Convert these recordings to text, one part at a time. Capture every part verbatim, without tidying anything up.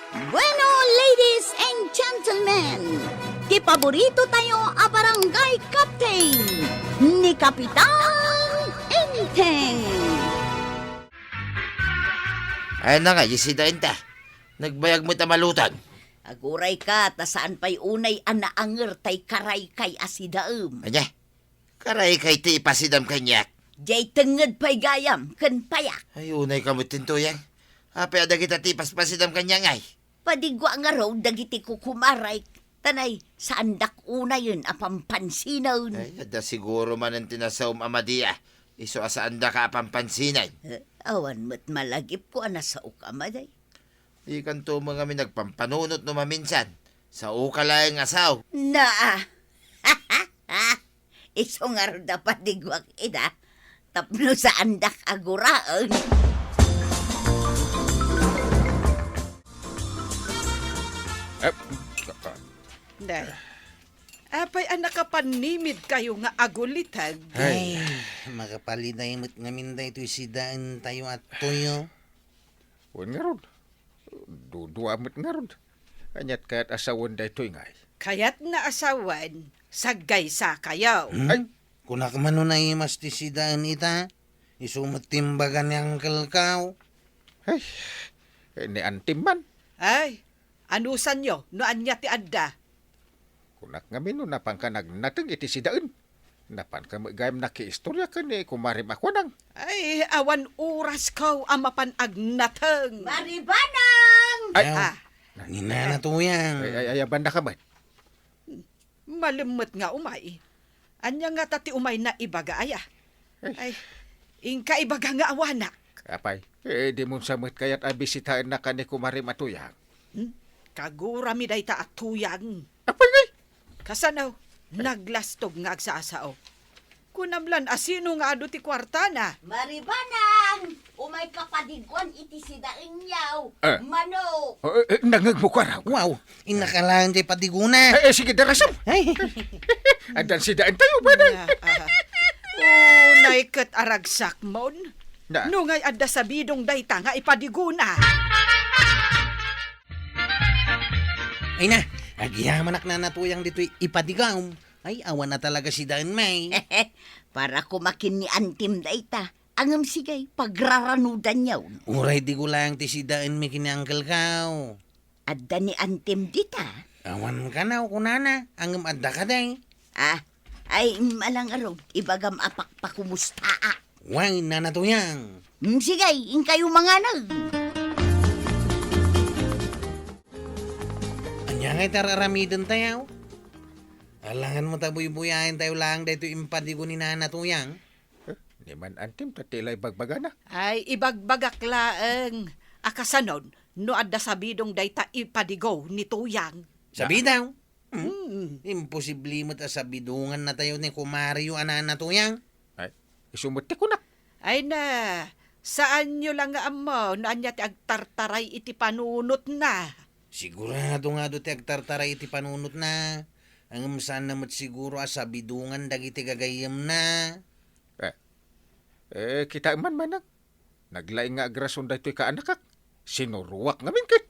Bueno, ladies and gentlemen, ti paborito tayo a barangay captain, ni Kapitan Enteng. Ay na nga, isida inta. Nagbayag mo ta malutan. Aguray ka, ta saan pay unay a naanger tay karaykay a sidaem. Anya? Karaykay ti ipasidam kaniak. Jay tengnged pay gayam ken payak. Ay, unay ka met, Tuyang. Apay a dagita ti ipaspasidam kaniak ngay? Padigua ngarud dagiti kukumarek, ta nay, saandak unayen a pampansinen. Ay, adda siguro manen ti nasaom a madia. Isu a saandaka a pampansinen. Eh, awan met malagipko a nasaok a maday. Dikanto met ngamin nagpampanunot no maminsan. Saoka laeng a sao. Naa. Isu ngarud a padiguak ida, tapno saandak a guraen. Eh, Day, apay a nakapanimidkayo nga aguliteg? Ay, makapaliday met ngamin daytoy sidaentayo a tuyo. Wen ngarud, dudua met ngarud. Aniat kayat a sawen daytoy ngay? Kayatna a sawen, saggaysakayo. Hmm? Ay. Kunak man no naimas ti sidaen ita, isu met ti imbaga ni Uncle Kao. Ay, ni Antim man. Ay, anusanyo no ania ti adda? Kunak ngamin no napanka nagnateng iti sidaen. Napanka met gayam nakiistorya ken ni kumarem a Kuanang. Ay, awan orasko a mapan agnateng. Maribanang! Ay, ah. Ni Nana Tuyang. Ay, ay, ay, abanda ka met. Malemmet nga umay. Ania ngata ti umayna ibaga aya? Ay. Ay, inka ibaga nga awanak. Apay, eh, di mo sa met kayat a bisitaennak ken ni kumarem a Tuyang? Hmm? Kagurami dayta a Tuyang. Apay ngay? Kasano? Naglastog nga agsasao. Kunam lan a sino nga adu ti kuartana? Maribanang! Umay ka padiguan iti sidaenyo. Eh. Manok! Oh, eh, eh, nangngegmo, kuara. Wow, innakalaen ti padiguna. Eh, eh, sige, darasam. Ay. Addan sidaentayo, baday. Ah, ah. Unay ket aragsakmon. Na. No ngay adda sabidong dayta nga ipadiguna. Ay na, agyamanak Nana Tuyang ditoy ipadigaw. Ay, awan na talaga sidaen, may. Para kumakin ni Antim dayta. Angem sigay, pagraranudanyo. Uray di ko lang ti sidaen mi ken ni Uncle Kao. Adda ni Antim dita? Awan kanaw kunana, angem adda kadi. Ah, ay, malangarog, ibagam a pakpakumustaak. Way, Nana Tuyang. Mm, sigay, inkayo manganeg. Ania ngay ti ar-aramidentayo? Alangan mo ta buybuyaentayo lang daytoy impadigo ni Nana Tuyang. Eh, ni man Antim ta ti la ibagbagana. Ay, ibagbagak laeng a kasanon no adda sabidong dayta ipadigo ni Tuyang. Sabidong? Hmm? Mm. Imposible met a sabidongannatayo ni kumareyo a Nana Tuyang. Ay, isu met ti kunak. Ay na, saanyo la nga ammo no ania ti agtartaray iti panunotna. Sigurado nga adu ti agtartaray iti panunotna. Ngem saanna met siguro a sabidongan dagiti gagayyemna. Eh, eh, kitaem man, manang. Naglaing nga agrason daytoy kaanakak. Sinuroak ngamin ket.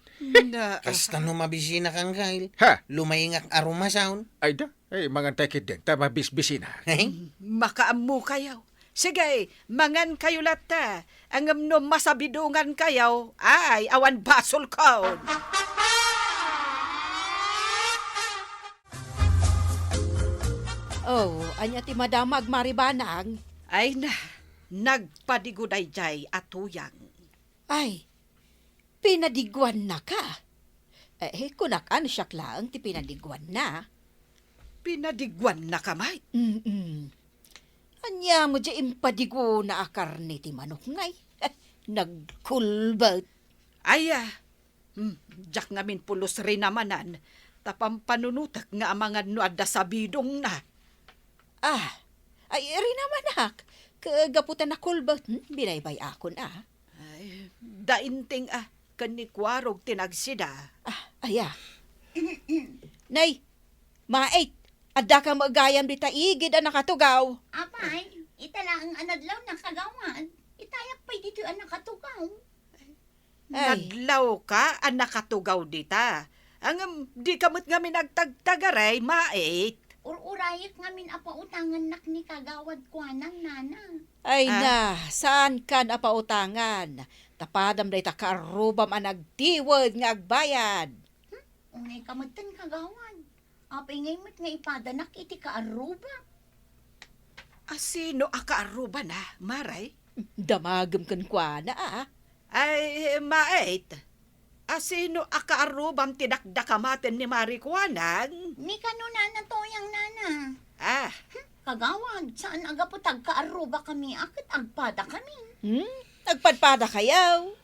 Na, Kasta no mabisinak, Angkel. Ha? Lumaingak a rumasaon. Ay da, eh, mangantay ketdin, ta mabisbisinak. Makaammokayo. Sige, mangankayo latta. Ngem no masabidongankayo, ay, awan basolkon. Oh, ania ti madamag, Maribanang? Ay na, nagpadigo daydiay a Tuyang. Ay, pinadiguannaka? Eh, kunak a no siak laeng ti pinadiguanna. Pinadiguannaka met? Mm-mm. Ania met diay impadigona a karne ti manok ngay? Nagkulbet. Ay, ah, hmm, diak ngamin pulos rinamanan, ta pampanunotek nga amangan no adda sabidongna. Ah, ay, rinamanak. Ke-, gapu ta nakulbet, hmm, binaybay-akon, ah. Ay, da Inting, ah, ken ni Kuarog ti nagsida. Ah, aya. Nay, mait, addaka met gayam dita igid a nakatugaw. Apay, ita laeng a nadlaw nakagawad. Itayak pay ditoy a nakatugaw. Ay. Nadlawka a nakatugaw dita. Ngem dika met ngamin agtagtagaray, Mait. Ur-urayek ngamin a pautangannak ni Kagawad Kuanang, Nana. Ay. Ah. Na, saankan a pautangan. Ta padam dayta kaarrubam a nagtiwed nga agbayad. Hmm? Unayka metten, Kagawad. Apay ngay met nga ipadanak iti kaarruba? A sino a kaarrubana, Mare? Damagem kenkuana, a. Ay, Mait. A sino a kaarrubam ti dakdakamaten ni Mari Kuanang? Ni kano, Nana Toyang, Nana. Ah. Hmm, Kagawad, saan a gapu ta agkaarrubakami a ket agpadakami. Hmm? Agpadpadakayo?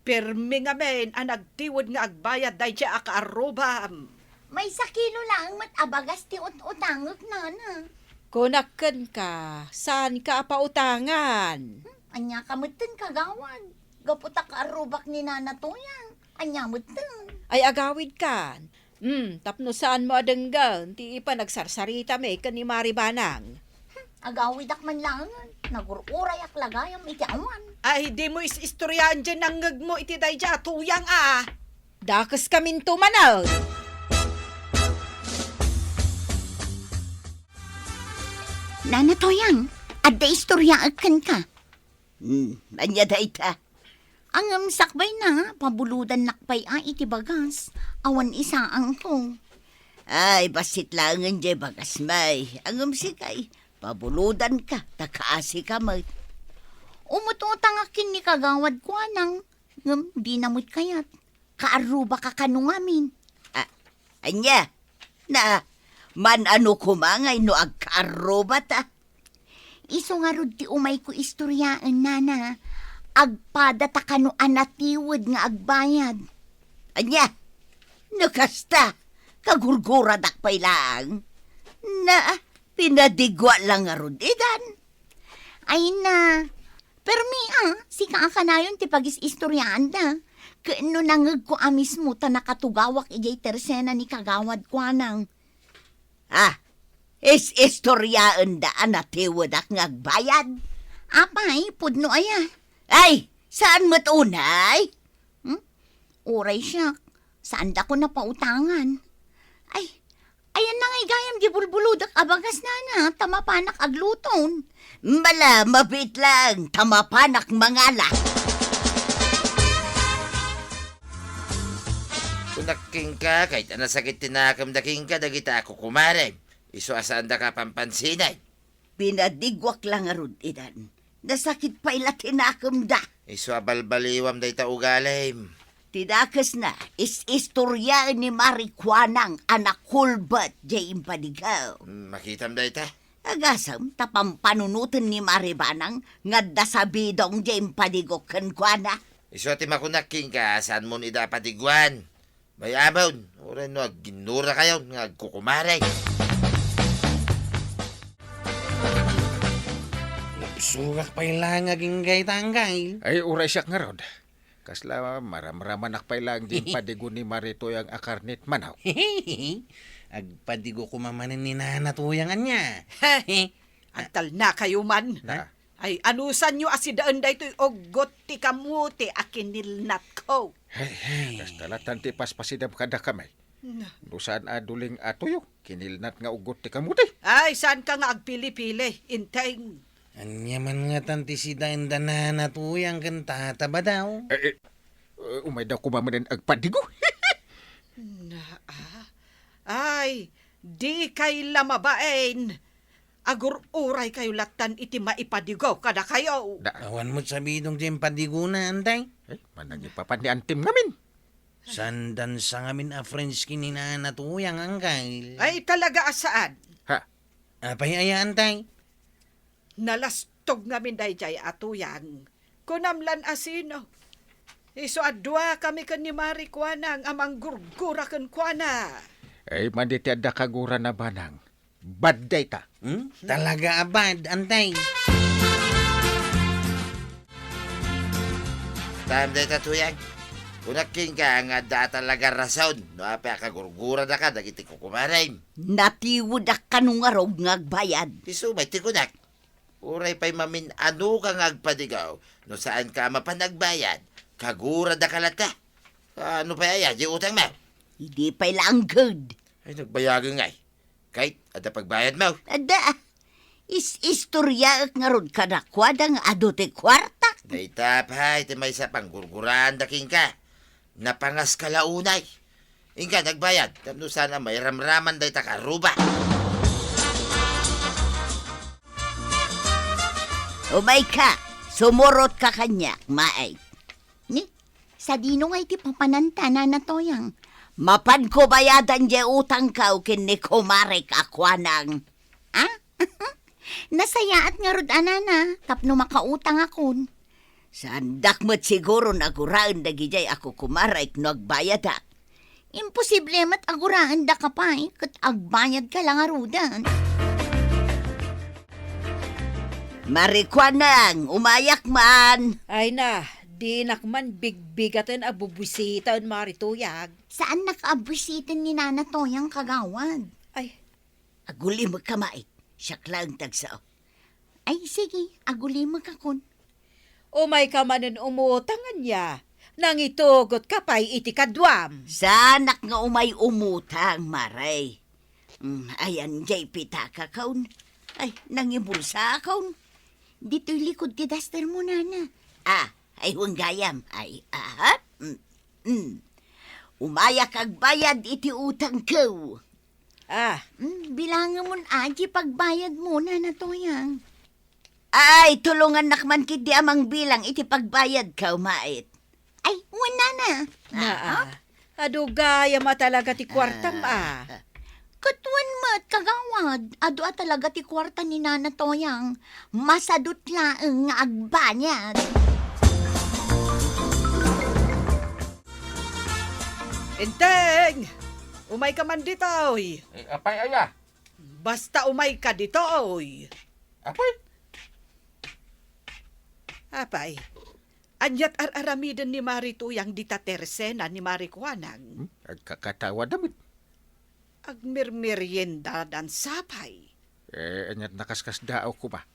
Permi ngamin a nagtiwed nga agbayad daydiay a kaarrubam. Maysa kilo laeng met a bagas ti ut-utangek, Nana. Kunak kenka, saanka a pautangan? Hmm, aniaka metten, Kagawad? Gapu ta kaarrubak ni Nana Toyang. Ania metten? Ay, agawidkan. Hmm, tapno saanmo a denggen ti ipanagsarsarita mi ken ni Mari Banang. Hmm, agawidak man laengen. Nagur-urayak la gayam iti awan. Ay, dimo is-istoriaan diay nangngegmo iti daydiay a Toyang, a. Dakeskaminto manen. Nana Toyang, adda istoriaek kenka. Hmm, ania dayta? Ngem sakbayna, pabulodannak pay a iti bagas. Awan isaangko. Ay, bassit laengen diay bagas, may. Ngem sikay, pabulodanka, ta kaasika met. Umut-utangak ken ni Kagawad Kuanang, ngem dina met kayat. Kaarrubaka kano ngamin. A, ania? Na, man-ano koma ngay no agkaarrubata? Isu ngarud ti umayko istoriaen, Nana. Agpadata kano a natiwed nga agbayad. Ania? No kasta, kagurguradak pay laeng. Na, pinadigua la ngarud idan. Ay na, permi a, sika a kanayon ti pagis-istoriaanda. Ken no nangngegko a mismo ta nakatugawak idiay tersena ni Kagawad Kuanang. Ah, is-istoriaenda a natiwedak nga agbayad? Apay, pudno aya? Ay, saan met unay? Hmm? Uray siak, saandako napautangan. Ay, ayanna ngay gayam di bulbulodek a bagas, Nana, ta mapanak agluton. Bala, mabiit lang, ta mapanak mangala. Kunak kenka, kayat a nasakit ti nakemda kenka dagita a kukumarem. Isu a saandaka a pampansinan. Pinadiguak la ngarud idan. Nasakit pay la ti nakemda. Isu a balbaliwam dayta ugalim. Ti dakesna, is-istoriaen ni Mari Kuanang a nakulbet diay impadigaw. Hmm, makitam dayta? Agasem ta pampanunoten ni Mari Banang nga adda sabidong diay impadigo kenkuana. Isu a ti makunak kenka, saanmon ida a padiguan. Bay-amon, uray no agginnurakayon nga agkukumareng. Napsugak pay laeng agingga ita, Anggail. Ay, uray siak ngarud. Kasla maramramanak pay laeng di impadigo ni Mari Toyang a karnet manok. Agpadigo koma manen ni Nana Toyang ania. He, agtalnakayo man. Na. Ay, anusanyo a sidaen daytoy uggot ti kamote a kinilnatko? Hey, hey. Kasta lattan ti ipaspasidam kadakami. Na. No saan a duling a tuyo, kinilnat nga uggot ti kamote. Ay, saanka nga agpili-pili, Inteng? Ania man ngatan ti sidaenda Nana Toyang ken Tata Badaw? Eh, eh, eh, umayda koma manen agpadigo. Na, ah. Ay, dikay la mabain. Agur-uraykayo lattan iti maipadigo kadakayo. Da. Awan met sabidong ti impadigona, Antay. Ay, manangipapan ni Antim ngamin. Saan dansa ngamin a friends ken ni Nana Toyang, Anggail. Ay, talaga a saan. Ha? Apay aya, Antay? Nalastog ngamin daydiay a Toyang. Kunam lan a sino. Isu a duakami ken ni Mari Kuanang a manggurgura kenkuana. Ay, madi ti adda kagurana, Banang. Bad dayta. Hmm? Talaga a bad, Antay. Taem dayta, Toyang. Kunak kenka nga adda a talaga rason no apay a kagurguradaka dagiti kukumarem. Natiwedak kano ngarud nga agbayad. Isu met ti kunak. Uray pay mamin-anoka nga agpadigaw no saanka a mapan agbayad. Kagurada ka latta. Ano pay aya, di utang mo? Idi pay la angged. Ay, nagbayagen ngay. Kay, adda pagbayad mo? Adda. Is-istoryaek ngarud kadakuada nga adu ti kuartak. Dayta pay, ti maysa panggurguraan da kenka. Napangas ka la unay. Inka, nagbayad. Tapno saan a mairamraman dayta karuba. Umayka, sumurot ka kaniak, Maet. Ni, sadino ngay ti papananta, Nana Toyang? Mapanko bayadan diay utangko ken ni kumarek a kuanang. Ha? Nasayaat ngarud a nana, tapno makautangakon. Saandak met siguron a guraen dagidiay a kukumarek no agbayadak. Imposible met a guraendaka pay, ket agbayadka la ngaruden. Marikuanang, umayak man. Ay na, dinak man bigbigaten a bubusiten, Mari Tuyang. Saannak a bubusiten ni Nana Toyang, kagawad? Ay, Agulimekka, Maet. Siak laeng ti agsao. Ay, sige, agulimekakon. Umayka manen umutang ania. Nangitugotka pay iti kaduam. Saanak nga umay umutang, Mare. Mm, ayan, diay pitakakon. Ay, nangibulsaakon. Ditoy likod ti daster mo, Nana. Ah, ay, wen gayam. Ay, aha. Mm, mm. Umayak agbayad iti utangko. Ah. Mm, bilangemon a diay pagbayadmo, Nana Toyang. Ay, tulongannak man ketdi a mangbilang iti pagbayadko, Maet. Ay, wen, Nana. Naa. Ah, ah. Adu gayam a talaga ti kuartam, ah. Ah. Ket wen met, kagawad, adu a talaga ti kuarta ni Nana Toyang. Masadut laeng nga agbayad. Enteng! Umayka man ditoy. Eh, apay aya? Basta umayka ditoy. Apay? Apay, aniat ar-aramiden ni Mari Tuyang dita tersena ni Mari Kuanang? Hmm? Agkakatawa damit. Agmermeriendadan sapay. Eh, aniat nakaskasdaaw koma?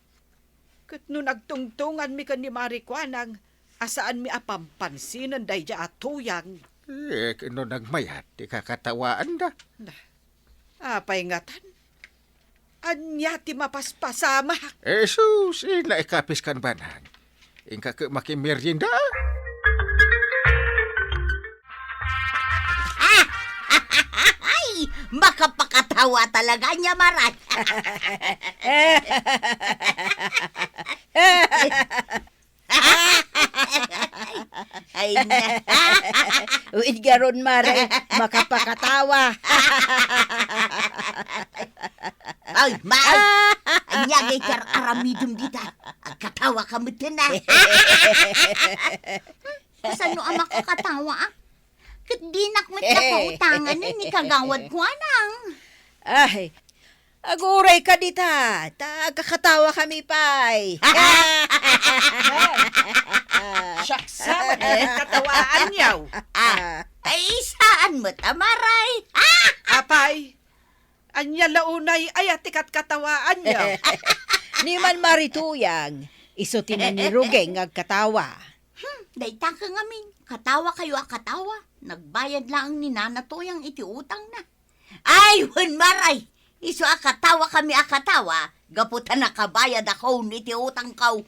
Ket no nagtungtunganmi ken ni Mari Kuanang, a saanmi a pampansinen daydiay a Tuyang. Eh, ket no nagmayat ti kakatawaanda. Nah, apay ngatan? Ania ti mapaspasamak? Eh, sus, ina ikapiskan banag. Inka ket makimerienda? Ay, makapakatawa talaga nia, Maray. Ay, na. Wen ngarud, Maray, makapakatawa. Ay, Maray. Ania ngay ti ar-aramidem dita? Agkatawa ka metten, a. Kasano a makakatawa, a? Ket dinak met napautangan ni kagawad Kuanang. Ay, aguray ka dita, ta agkakatawa kami pay. Siak sa man ti katkatawaanyo. Ah, ay, saan met a Maray? Apay, ania la unay aya ti katkatawaanyo? Ni man Mari Tuyang, isu ti nanirugeng nga agkatawa. Hmm, dayta ngamin, katawa kayo a katawa. Nagbayad laeng ni Nana Tuyang iti utangna. Ay, wen, Maray! Isu a katawa kami a katawa, gapu ta nakabayad akon iti utangko.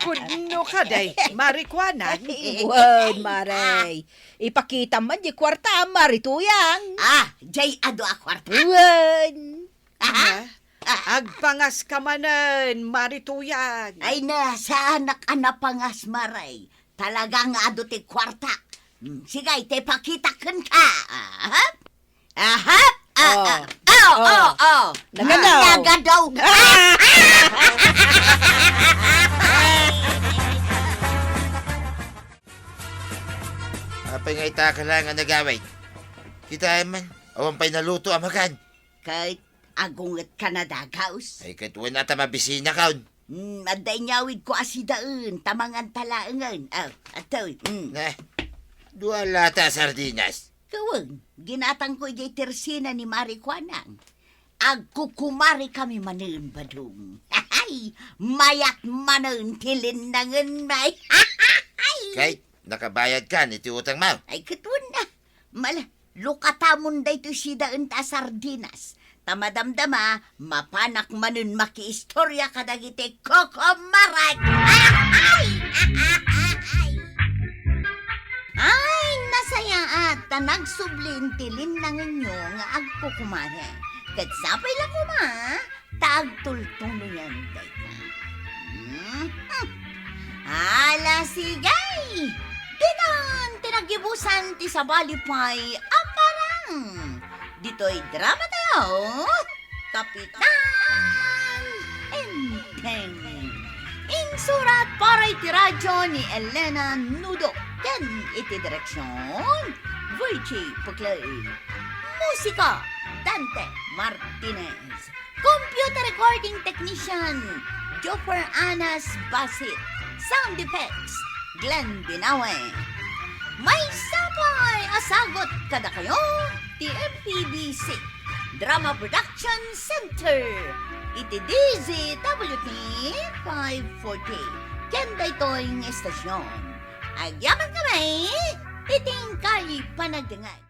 Kunno kadi, Mari Kuanang? Wen, Maray. Ipakitam man di kuarta, Mari Tuyang. Ah, diay adu a kuarta? Wen. Aha. Ah, agpangas ka manen, Mari Tuyang. Ay na, saanak a napangas, Maray. Talaga nga adu ti kuartak. Hmm, sige, ita ipakitak kenka. Aha. Aha. Ah, oh, ah, oh, oh, oh. Nagadaw. Nagadaw. Apay nga ita ka lang nga nagawid? Kita man, awan pay naluto a makan. Kay agunget ka na dagaus? Ay, ket wen a ta mabisinakon. Hmm, adda inyawidko a sidaen, ta manganta laengen. Ah, atoy, hmm. Nah, dua lata a sardinas. Kawen, ginatangko idiay tersena ni Mari Kuanang. Agkukumari kami manen, Badong. Ay, mayat manen ti linnangenmi. Ket nakabayadkan iti utangmo? Ay, ket wen a. Mala, lukatamon daytoy sidaenta a sardinas. Ta madamdama, mapanak manen makiistoria kadagiti kokomarek. Ay! Ay, nasayaat ta nagsubli ti linnangenyo nga agkukumare. Ket sapay la koma, ta agtultuloyen dayta. Mhm. Ala, sige! Ditan ti nagibusan ti sabali pay a parang. Ditoy drama tayo, Kapitan Enteng. Insurat para iti radyo ni Elena Nudo ken iti direksyon, Virgie Puclay. Musika, Dante Martinez. Computer recording technician, Joffer Anas Basit. Sound effects, Glenn Binawe. Maysa pay a sagut kadakayo ti M P B C Drama Production Center iti D Z W T five forty. Ken daytoy nga estasyon, agyaman kami iti inkay panagdengngeg.